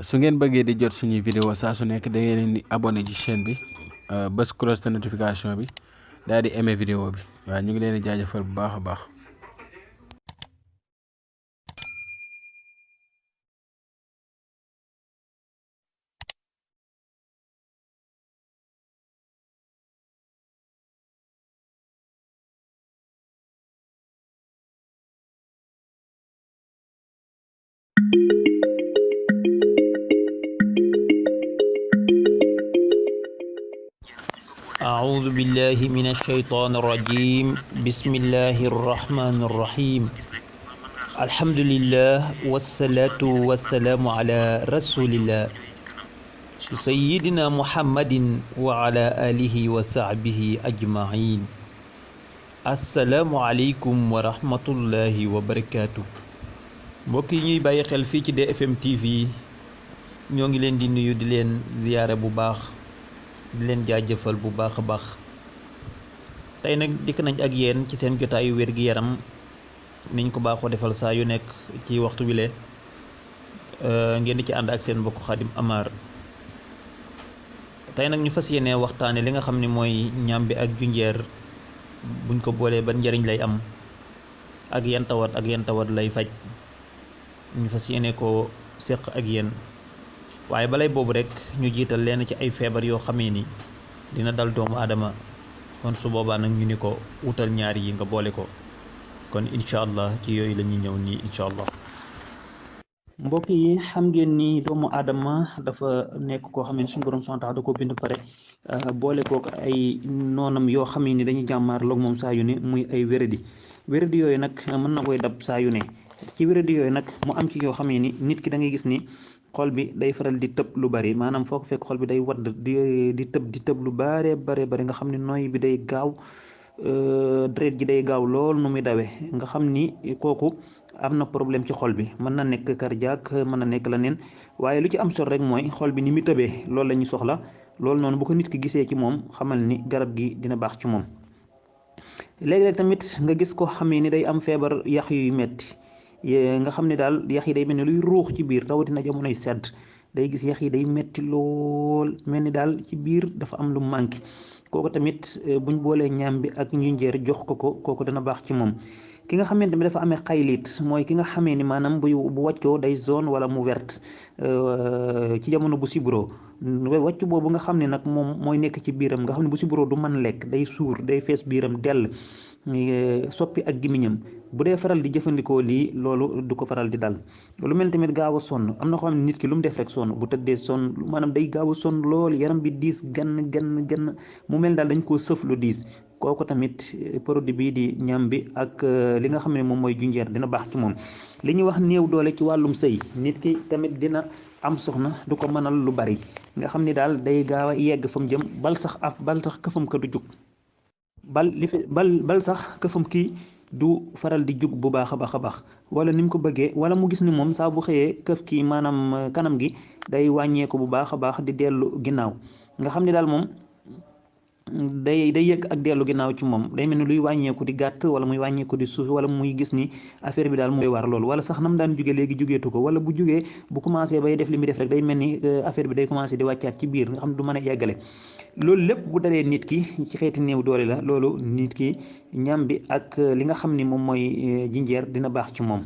su ngeen bëggee di jot suñuy vidéo saa su nekk da ngeen di abonné ci chaîne bi bës cloche de notification bi daal di aimé vidéo bi waaw ñu ngi leen di jaajëfal bu baax a baax. أعوذ بالله من الشيطان الرجيم بسم الله الرحمن الرحيم الحمد لله والصلاة والسلام على رسول الله سيدنا محمد وعلى آله وصحبه أجمعين السلام عليكم ورحمة الله وبركاته mbokk yi ñuy bàyyi xel fii ci DFM TV ñoo ngi leen di nuyu di leen ziyaare bu baax di leen jaajëfal bu baax a baax tey nag dikk nañ ak yéen ci seen jotaayu wér-gi-yaram niñ ko baaxoo defal saa yu nekk ci waxtu wile ngeen di ci ànd ak seen mbokk Khadim Amar tey nag ñu fas yéene waxtaane li nga xam ne mooy ñàmbi ak junjeer buñ ko boolee ban njariñ lay am ak yan tawat lay faj ñu fas yéene ko séq ak yéen waaye balay boobu rek ñu jiital leen ci ay feebar yoo xamee ni dina dal doomu aadama kon su boobaa nag ñu ni ko wutal ñaar yi nga boole ko kon incha allah ci yooyu la ñuy ñëw nii incha allah. mbokk yi xam ngeen ni doomu aadama dafa nekk koo xam ne suñu borom subhanahu wa ta'ala da ko bind pare boole kook ay noonam yoo xam ni dañuy jàmmaarloog moom saa yu ne muy ay wéradi yooyu nag mën na koy dab saa yu ne ci wéradi yooyu nag mu am ci yoo xam ni nit ki da ngay gis ni. xol bi day faral di tëb lu bari maanaam foo ko fekk xol bi day wadd di tëb lu bare bari nga xam ni nooy bi day gaaw deret ji day gaaw lool nu muy dawee nga xam ni kooku am na problème ci xol bi mën na nekk cardiaque mën na nekk leneen waaye lu ci am solo rek mooy xol bi ni muy tëbee loolu la ñu soxla loolu noonu bu ko nit ki gisee ci moom xamal ni garab gi dina baax ci moom. léeg-léeg tamit nga gis ko xamee ni day am feebar yax yu metti nga xam ne daal yax yi day mel ni luy ruux ci biir rawatina jamonoy sedd day gis yax yi day metti lool mel ni daal ci biir dafa am lu manqué kooku tamit buñ boolee ñaam bi ak njinjeer jox ko kooku dana baax ci moom. ki nga xamante ne dafa amee xaylit mooy ki nga xamee ni maanaam bu wàccoo day zone wala mu verte ci jamono bu sibro wàcc boobu nga xam ne nag moom mooy nekk ci biiram nga xam ne bu sibro du mën lekk day suur day fees biiram dell soppi ak gimiñam bu dee faral di jëfandikoo lii loolu du ko faral di dal lu mel tamit gaaw a sonn am na ko xam ne nit ki lu mu def rek sonn bu tëddee sonn maanaam day gaaw a sonn lool yaram bi diis gann mu mel daal dañ koo sëf lu diis kooku tamit produit bii di ñam bi ak li nga xam ne moom mooy junjeer dina baax ci moom. li ñuy wax néew doole ci wàllum sëy nit ki tamit dina am soxna du ko mënal lu bari nga xam ni daal day gaaw a yegg fa mu jëm bal sax këfam ka du jug bal sax këfam kii du faral di jug bu baax a baax wala ni mu ko bëggee wala mu gis ni moom saa bu xëyee këf kii maanaam kanam gi day wàññeeku bu baax a baax di dellu ginnaaw nga xam ni daal moom day yëg ak dellu ginnaaw ci moom day mel ni luy wàññeeku di gàtt wala muy wàññeeku di suuf wala muy gis ni affaire bi daal mooy war loolu wala sax nam daan jóge léegi jógeetu ko wala bu jógee bu commencé bay def li muy def rek day mel ni affaire bi day commencé di wàccaat ci biir nga xam ne du mën a yeggale loolu lépp bu dalee nit ki ci xeeti néew doole la loolu nit ki ñam bi ak li nga xam ni moom mooy jinjeer dina baax ci moom.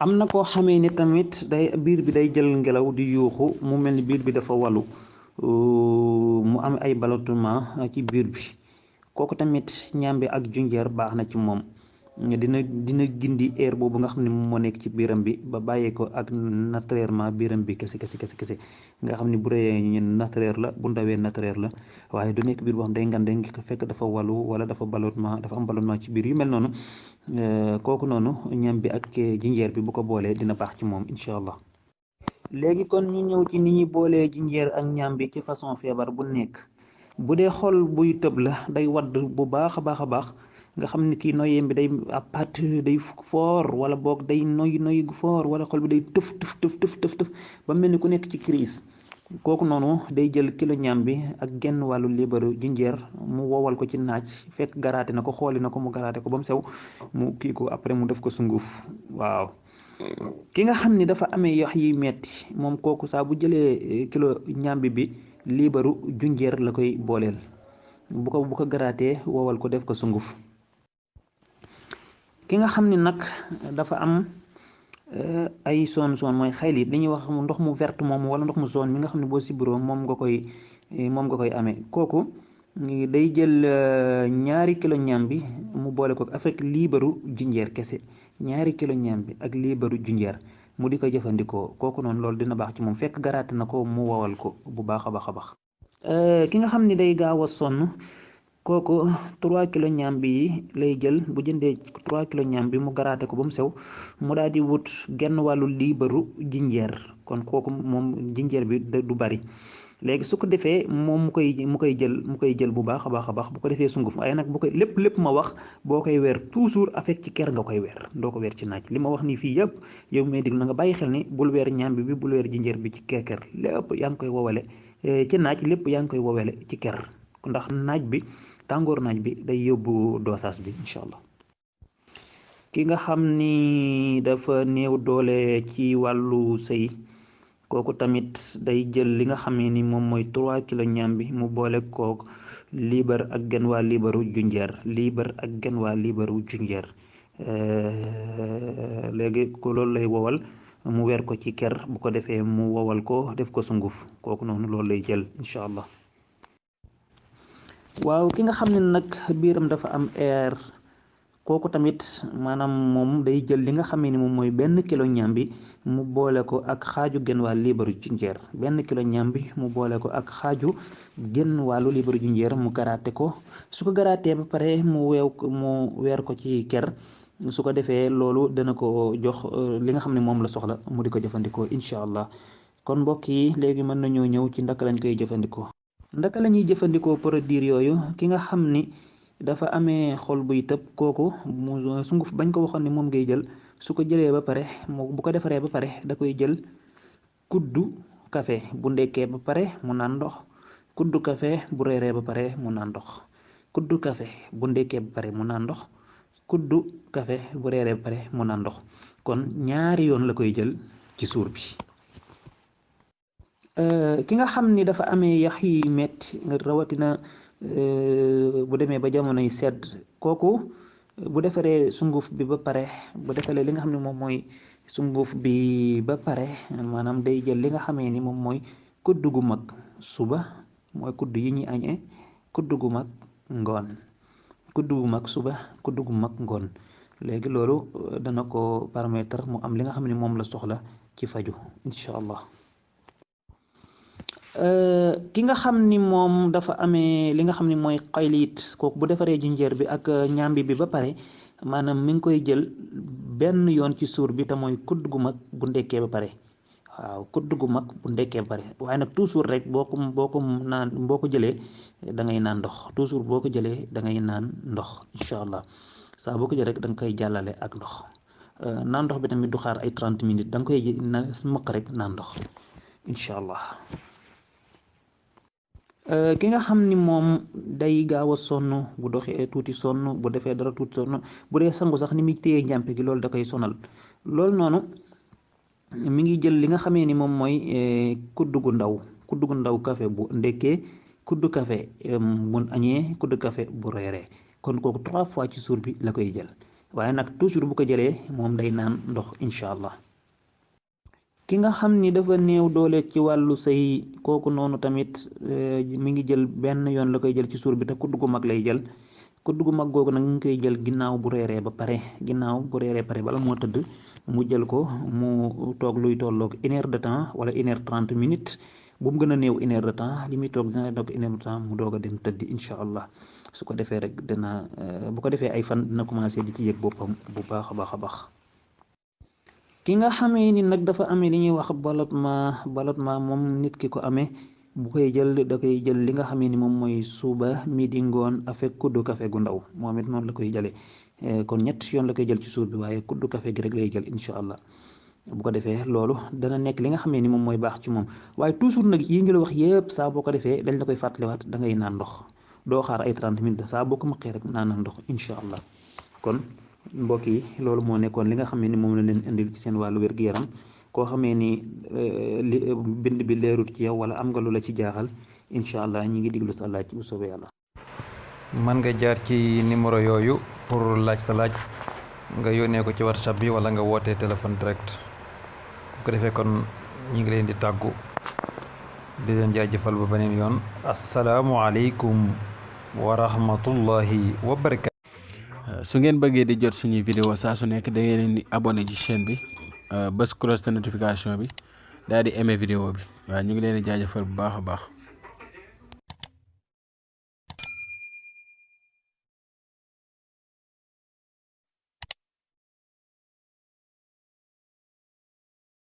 am na koo xamee ni tamit biir bi day jël ngelaw di yuuxu mu mel ni biir bi dafa walu mu am ay ballonnement ci biir bi kooku tamit ñambi ak junjeer baax na ci moom dina gindi air boobu nga xam ne moom moo nekk ci biiram bi ba bàyyee ko ak naturellement biiram bi kese nga xam ne bu rëyee ñun naturel la bu ndawee naturel la waaye du nekk biir boo xam day ngande ngi fekk dafa walu wala dafa am ballonnement ci biir yu mel noonu kooku noonu ñam bi ak jinjeer bi bu ko boolee dina baax ci moom incha allah. léegi kon ñu ñëw ci ni ñuy boolee jinjeer ak ñam bi ci façon feebar bu nekk bu dee xol buy tëb la day wadd bu baax a baax nga xam ne kii noyyeem bi day apat day foor wala boog day noy gu foor wala xol bi day tëf ba mel ni ku nekk ci crise kooku noonu day jël kilo ñam bi ak genn wàllu liibaru jinjeer mu wowal ko ci naaj fekk garaate na ko xooli na ko mu garaate ko ba mu sew mu kii ko après mu def ko sunguf waaw ki nga xam ni dafa amee yax yi metti moom kooku saa bu jëlee kilo ñàmbi bi liibaru junjeer la koy booleel bu ko garaatee wowal ko def ko sunguf. ki nga xam ni nag dafa am ay son mooy xaylit li ñuy wax ndox mu verte moom wala ndox mu zone mi nga xam ne boo sibiroo moom nga koy amee kooku day jël 2 kilo ñambi mu boole ko avec liibaru jinjeer kese 2 kilo ñambi ak liibaru jinjeer mu di ko jëfandikoo kooku noonu loolu dina baax ci moom fekk garaate na ko mu wowal ko bu baax a baax a baax. ki nga xam ni day gaaw a sonn kooku 3 kilo ñambi yi lay jël bu jëndee 3 kilo ñambi mu garaate ko ba mu sew mu daal di wut genn wàllu liibaru jinjeer kon kooku moom jinjeer bi du bari. léegi su ko defee moom mu koy jël bu baax a baax bu ko defee sunguf waaye nag bu koy lépp ma wax boo koy weer toujours avec ci ker nga koy weer doo ko weer ci naaj li ma wax nii fii yëpp yow may déglu na nga bàyyi xel ni bul weer ñambi bi bul weer jinjeer bi ci ker lépp yaa ngi koy wowale ci naaj lépp yaa ngi koy wowale ci ker ndax naaj bi tàngoor naaj bi day yóbbu dosage bi incha allah. ki nga xam ni dafa néew doole ci wàllu sëy kooku tamit day jël li nga xamee ni moom mooy 3 kilo ñambi mu boole kook liibar ak genn waa liibaru junjeer léegi ko loolu lay wowal mu weer ko ci ker bu ko defee mu wowal ko def ko sunguf kooku noonu loolu lay jël incha allah. waaw ki nga xam ne nag biiram dafa am air kooku tamit maanaam moom day jël li nga xamee ni moom mooy 1 kilo ñambi mu boole ko ak xaaju genn waa liibaru jinjeer 1 kilo ñambi mu boole ko ak xaaju genn wàllu liibaru jinjeer mu garaate ko su ko garaatee ba pare mu weer ko ci ker su ko defee loolu dana ko jox li nga xam ne moom la soxla mu di ko jëfandikoo incha allah. kon mbokk yi léegi mën nañoo ñëw ci ndaka lañ koy jëfandikoo. ndaka la ñuy jëfandikoo produit yooyu ki nga xam ni dafa amee xol buy tëb kooku mu sunguf bañ ko waxoon ni moom ngay jël su ko jëlee ba pare bu ko defaree ba pare da koy jël kuddu café bu ndekkee ba pare mu naan ndox kuddu café bu reeree ba pare mu naan ndox kuddu café bu ndekkee ba pare mu naan ndox kuddu café bu reeree ba pare mu naan ndox kon ñaari yoon la koy jël ci suur bi. ki nga xam ni dafa amee yax yi metti rawatina bu demee ba jamonoy sedd kooku bu defaree sunguf bi ba pare bu defaree li nga xam ne moom mooy sunguf bi ba pare maanaam day jël li nga xamee ni moom mooy kudd gu mag suba mooy kudd yi ñuy añee kudd gu mag ngoon kudd gu mag suba kudd gu mag ngoon léegi loolu dana ko permettre mu am li nga xam ne moom la soxla ci faju incha allah. ki nga xam ni moom dafa amee li nga xam ni mooy xayliit kooku bu defaree jinjeer bi ak ñambi bi ba pare maanaam mi ngi koy jël benn yoon ci suur bi te mooy kudd gu mag bu ndekkee ba pare waaw kudd gu mag bu ndekkee ba pare waaye nag toujours rek boo ko jëlee da ngay naan ndox toujours boo ko jëlee da ngay naan ndox incha allah saa boo ko jëlee rek da nga koy jàllale ak ndox naan ndox bi tamit du xaar ay 30 minutes da nga koy mëq rek naan ndox incha allah. ki nga xam ni moom day gaaw a sonn bu doxee tuuti sonn bu defee dara tuuti sonn bu dee sangu sax ni muy téye njàmpe gi loolu da koy sonal loolu noonu mi ngi jël li nga xamee ni moom mooy kudd gu ndaw café bu ndekkee kudd café bu añee kudd café bu reeree kon kooku 3 fois ci suur bi la koy jël waaye nag toujours bu ko jëlee moom day naan ndox incha allah. ki nga xam ni dafa néew doole ci wàllu sëy kooku noonu tamit mi ngi jël benn yoon la koy jël ci suur bi te kudd gu mag lay jël kudd gu mag googu nag mi ngi koy jël ginnaaw bu reeree pare bala moo tëdd mu jël ko mu toog luy tolloog 1 heure de temps wala 1 heure 30 minutes bu mu gën a néew 1 heure de temps li muy toog dina doog 1 heure de temps mu doog a dem tëdd incha allah su ko defee rek bu ko defee ay fan dina commencé di ci yëg boppam bu baax a baax. ki nga xamee ni nag dafa amee li ñuy wax ballottement moom nit ki ko amee bu koy jël da koy jël li nga xamee ni moom mooy suba midi ngoon avec kuddu café gu ndaw moom it noonu la koy jëlee kon 3 yoon la koy jël ci suur bi waaye kuddu café gi rek lay jël incha allah bu ko defee loolu dana nekk li nga xamee ni moom mooy baax ci moom waaye toujours nag yi ngi la wax yëpp saa boo ko defee dañ la koy fàttaliwaat da ngay naan ndox doo xaar ay 30 minutes saa boo ko mëqee rek naan ndox incha allah kon mbokk yi loolu moo nekkoon li nga xam ne ni moom la leen indil ci seen wàllu wér-gu-yaram koo xamee ni bind bi leerut ci yow wala am nga lu la ci jaaxal incha allah ñi ngi diglu sa laaj bu soobee yàlla. man nga jaar ci numéro yooyu pour laaj sa laaj nga yónnee ko ci whatsapp bi wala nga wootee téléphone direct bu ko defee kon ñi ngi leen di tàggu di leen jaajëfal ba beneen yoon asalaamualeykum wa rahmatullahi wa barakaatu. su ngeen bëggee di jot suñuy vidéo saa su nekk da ngeen di abonné ci chaîne bi bës cloche de notification bi daal di aimer vidéo bi waaw ñu ngi leen di jaajëfal bu baax a baax.